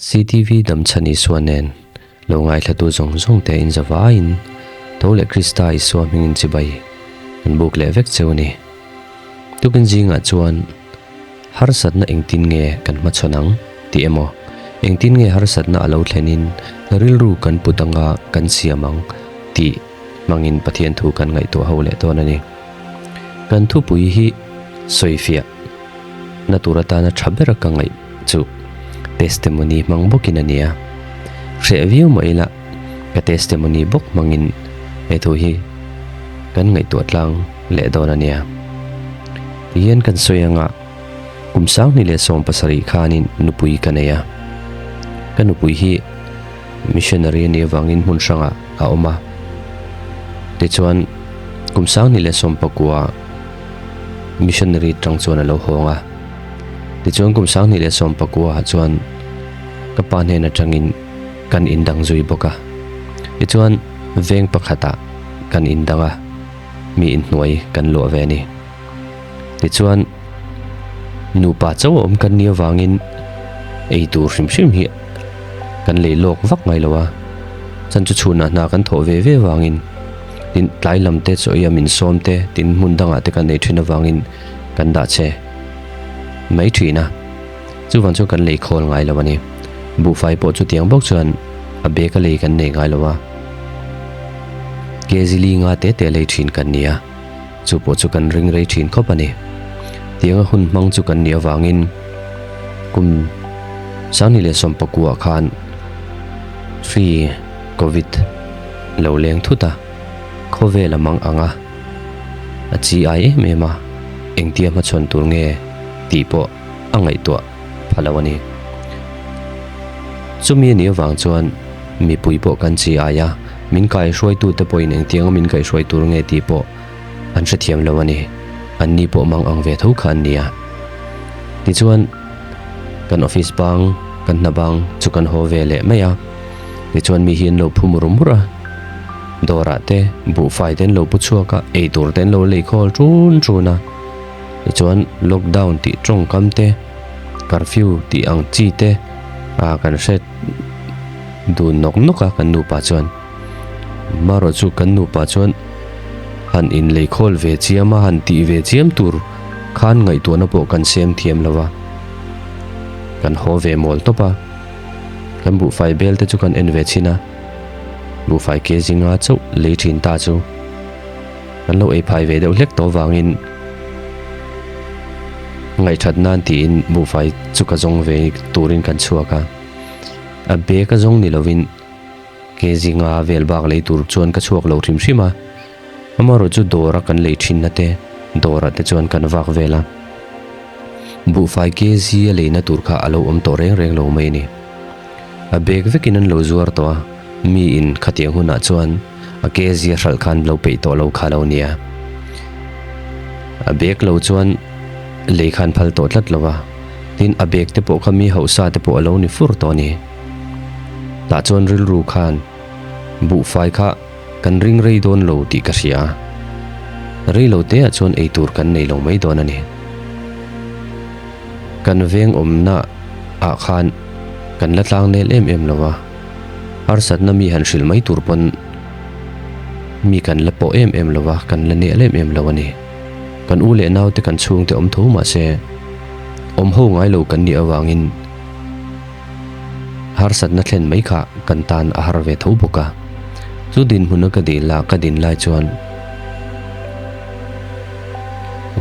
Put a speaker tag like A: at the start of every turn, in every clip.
A: CTV Damchhan Isua nen lo ngaithlatu zawng zawng te in zavaiin tho leh Krista Isua hmingin chibai kan buk leh vek cheu a ni. Tukin zingah chuan harsatna engtin nge kan hmachhawn ang tih emaw, engtin nge harsatna a lo thlenin rilru kan put anga kan siam ang tih hmangin Pathian thu kan ngaihtuah ho leh dawn a ni. Kan thupui hi sawifiah na tur atana tha ber ka ngaih chu testimony hmang bawkin a ni a. Hreh viau mah ila ka testimony bawk hmangin he thu hi kan ngaihtuah tlang leh dawn a nia. Tihian kan sawi anga kum 2017 khanin nupui ka nei a. Ka nupui hi missionary a nih avangin hmun hrangah a awm a. Tichuan kum 2019 missionary tang chuan a lo hawng a. Tichuan kum 2019 ah chuan ka pa hnen atangin kan indang zui bawk a. Tichuan veng pakhatah kan indang a, mi inhnuai kan luah ve a ni. Tichuan nupa chauh a awm kan nih avangin ei tur hrim hrim hi kan lei lawk vak ngai lo a. Chan chu chhunah hna kan thawh ve ve avangin tin tlai lam te chaw eia min sawm te tin hmun dangah te kan ei thin avangin kan dah che mai thin a. Chuvang chuan kan lei khawl ngai lo a ni. Buhfai pawh chutiang bawk chuan a bag a lei kan nei ngai lo a. Kg li nga te te lei thin kan ni a, chu pawh chu kan ring rei thin khawp a ni. Tianga hun hmang chu kan nih avangin kum 2019 khan hri Covid lo leng thut a, khawvel a mang ang a, a chi ai em em a, engtia hmachhawn tur nge tih pawh a ngaihtuah pha lo a ni. Chumi a nih avang chuan mipui pawh kan chi ai a, min kaihruaitute pawhin engtianga min kaihruai tur nge tih pawh an hrethiam lo a ni. Anni pawh mang ang ve tho kha an ni a. Tichuan, kan office bang, kan hna bang chu kan haw ve leh mai a. Tichuan mi hi an lo phu mur mur a, dawrah te buhfai te an lo pu chhuak a, eitur te an lo lei khawl ṭun ṭun a. Tichuan lockdown tih tawngkam te, curfew tih ang chi te ah kan hre dun nawk nawk a kan nupa chuan. Marawh chu kan nupa chuan han inlei khawl ve chiam a, han tih ve chiam tur khan ngaihtuahna pawh kan siam thiam lo va. Kan haw ve mawl tawp a, kan buhfai bel te chu kan en ve chhin a, buhfai ke zinga chauh lei thin ta chu. Kan lo ei phai ve deuh hlek tawh avangin ngaihthat nan tiin buhfai chu ka zawng ve turin kan chhuak a. A bag a zawng ni lovin kg nga vel bak lei tur chuan ka chhuak lo hrim hrim a. Amaherawh chu dawra kan lei thinna te dawrah te chuan kan vak vel a. Buhfai kg a leina tur kha a lo awm tawh reng reng lo mai a ni. A bag vekin an lo zuar tawh a, miin khatiang hunah chuan a ke zia hralh khan lo peih tawh lo kha lo nia. A bag lo chuan lei khan phal tawh tlat lo a, tin a bag te pawh kha mi hausa te pawh a lo ni fur tawh a ni. Tah chuan rilru khan buhfai kha kan ring rei dawn lo tih ka hria a, rei lo te ah chuan eitur kan nei lo mai dawn a ni. Kan veng awmna ah khan kan la tlang nel em em lo a, harsatna mi han hrilh mai tur pawn mi kan la pawh em em lo a, kan la nel em em lo a ni. Kan u leh naute kan chhungte awm tho mah se awm ho ngai lo kan nih avangin harsatna thlen mai kha kan tan a har ve tho bawk a. Chu dinhmuna ka dil a ka din lai chuan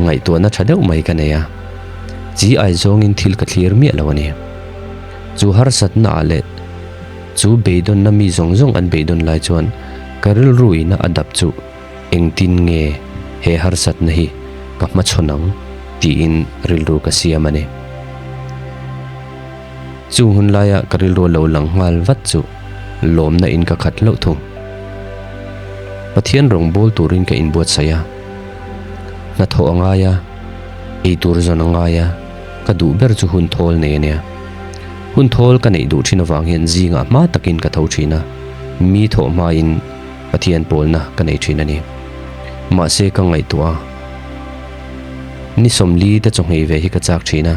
A: ngaihtuahna tha deuh mai ka nei a, chi ai zawngin thil ka thlir miah lo a ni. Chu harsatna ah leh chu beidawnna mi zawng zawng an beidawn lai chuan ka rilru ina a dap chu engtin nge he harsatna hi ka hmachhawn ang tiin rilru ka siam a ni. Chung hun laia ka rilru a lo lang nghal vat chu lawmna in ka khat hlauh thung. Pathian rawngbâwl turin ka inbuatsaih a, hnathawh a ngai a, eitur zawn a ngai a, ka duh ber chu hun thawl nei a nia. Hun thawl ka neih duh thin avang hian zingah hma takin ka tho thin a, mi thawh hmain Pathian pawlna ka nei thin a ni. Mahse ka ngaihtuah a, ni sawmli te chaw nghei ve hi ka chak thin a,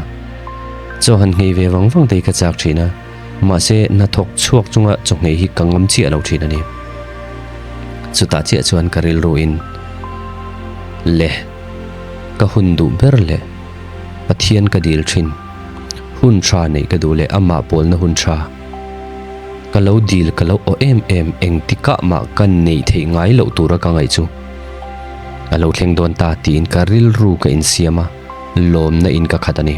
A: chaw han nghei ve vang vang te hi ka chak thin a. Mahse, hnathawk chhuak chunga chawhmeh hi ka ngam chiah lo thin a ni. Chutah chiah chuan ka rilruin, Le, ka hun duh ber leh Pathian ka dil thin. Hun tha neih ka duh leh amah pawlna hun tha. Ka lo dil ka lo aw em em engtikah mah ka neih theih ngai loh tura ka ngaih chu a lo thleng dawn ta tiin ka rilru ka insiam a, lawmna in ka khat a ni.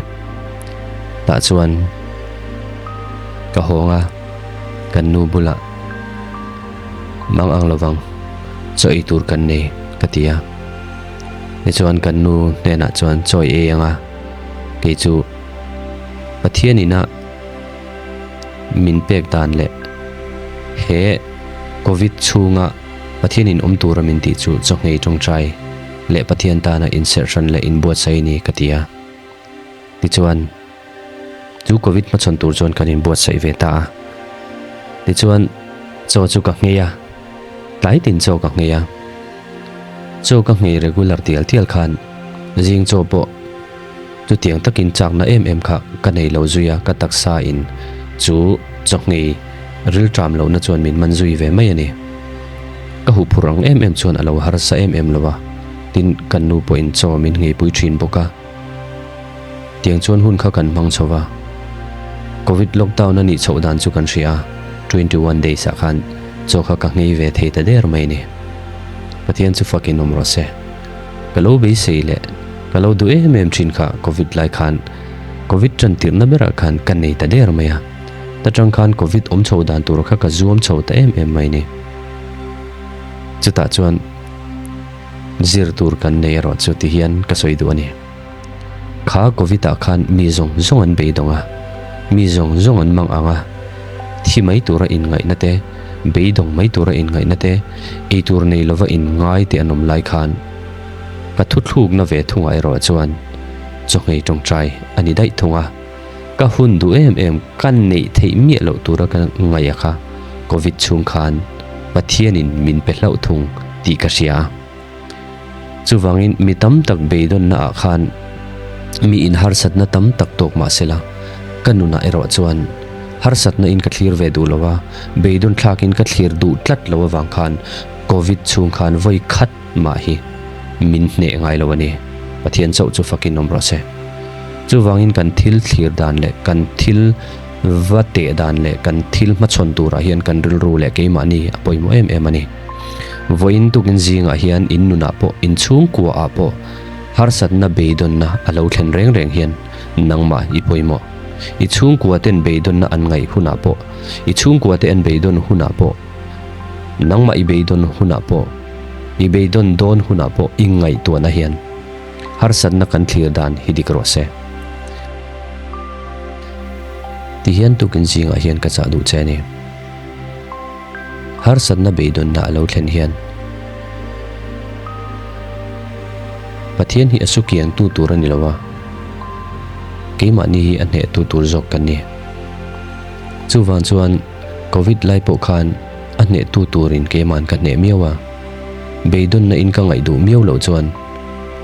A: Tah chuan ka hawng a, kan nu bulah mang ang lovang chaw ei tur kan nei ka ti a. Tichuan kan nu hnenah chuan chaw ei ang a, kei chu Pathian ina min pek dan leh he Covid chhunga Pathian in awm tura min tih chu chawhngei tawngtai leh Pathian tana inserhhran leh inbuatsaih a ni ka ti a. Tichuan, chu Covid hmachhawn tur chuan kan inbuatsaih ve ta a. Tichuan, chaw chu ka nghei a, tlai tin chaw ka nghei a. Chaw ka nghei regular tial tial khan zing chaw pawh Chutiang takin chakna em em kha ka nei lo zui a, ka taksa in chu chawhngei rilṭam lohna chuan min man zui ve mai a ni. Ka huphurh ang em em chuan a lo harsa em em lo a, tin kan nu pawhin chaw min ngeipui ṭhin bawk a. Tiang chuan hun kha kan hmang chho va, Covid lockdown a nih chhoh dan chu kan hria a, 21 days ah khan chaw kha ka nghei ve thei ta der mai a ni. Pathian chu fakin awm rawh se. Ka lo beisei leh ka lo duh em em thin kha Covid lai khan Covid tan tirhna berah khan ka nei ta der mai a, ta tang khan Covid awm chho dan tur kha ka zuam chho ta em em mai ni. Chutah chuan zir tur kan nei erawh chu ti hian ka sawi duh a ni. Kha Covid ah khan mi zawng zawng an beidawng a, mi zawng zawng an mang ang a, thi mai tura inngaihna te, beidawng mai tura inngaihna te, eitur nei lova inngai te an awm lai khan ka thuthlukna ve thungah erawh chuan chawhngei tawngtai a ni daih thung a, ka hun duh em em ka neih theih miah loh tura ka ngaih a kha Covid chhung khan Pathianin min pe hlauh thung tih ka hria a. Chuvangin mi tam tak beidawnna ah khan mi in harsatna tam tak tawk mah sela, ka nunah erawh chuan harsatna in ka thlir ve duh lo a, beidawn thlak in ka thlir duh tlat lo avang khan Covid chhung khan vawi khat mah hi min hneh ngai lo a ni. Pathian chauh chu fakin awm rawh se. Chuvangin kan thil thlir dan leh kan thil va teh dan leh kan thil hmachhawn turah hian kan rilru leh keimahni a pawimawh em em a ni. Vawiin tukin zingah hian in nunah pawh, in chhungkua ah pawh harsatna beidawnna a lo thlen reng reng hian nangmah i pawimawh. I chhungkua ten beidawnna an ngaih hunah pawh, i chhungkua te an beidawn hunah pawh, nangmah i beidawn hunah pawh, i beidawn dawn hunah pawh i ngaihtuahna hian harsatna kan thlir dan hi dik rawh se. Tihian tukin zingah hian ka chah duh che a ni. Harsatna beidawnna a lo thlen hian Pathian hi a su kiangtu tur a ni lo a, keimahni hi a hnehtu tur zawk kan ni. Chuvang chuan Covid lai pawh khan a hnehtu turin keima'n ka hneh miau a, beidawnna in ka ngaih duh miau loh chuan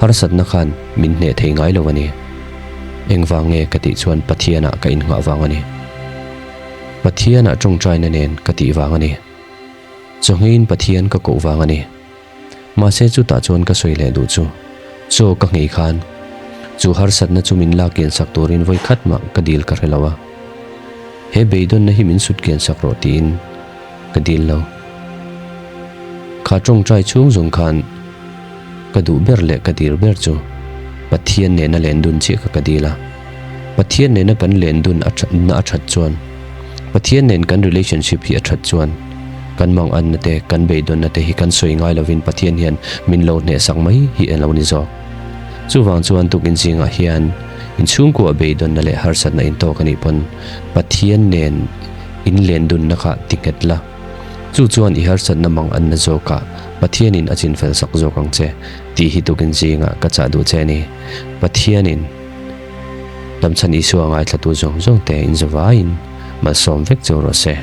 A: harsatna khan min hneh thei ngai lo a ni. Engvang nge ka tih chuan Pathianah ka innghah vang a ni. Pathianah tawngtaina nen ka tih vang a ni. Chawngeiin Pathian ka koh vang a ni. Mahse chutah chuan ka sawi leh duh chu, chaw ka nghei khan chu harsatna chu min lak kian sak turin vawi khat mah ka dil ka hre lo a. He beidawnna hi min sut kian sak rawh tiin ka dil lo. Kha tawngtai chhung zawng khan ka duh ber leh ka dil ber chu Pathian nena len dun chiah kha ka dil a. Pathian nena kan len dun a na a that chuan, Pathian nen kan relationship hi a that chuan, kan manganna te, kan beidawnna te hi kan sawi ngai lovin Pathian hian min lo hnehsak mai hi a lo ni zawk. Chuvang chuan tukin zingah hian inchhungkuah beidawnna leh harsatna intawk a nih pawn Pathian nen in len dunna kha ti nghet la. Chu chuan i harsatna manganna zawkah Pathianin a chinfel sak zawk ang che tih hi tukin zingah ka chah duh che a ni. Pathianin. Lamchhan Isua ngaithlatu zawng zawng te in zavaiin malsawm vek chu rawh se.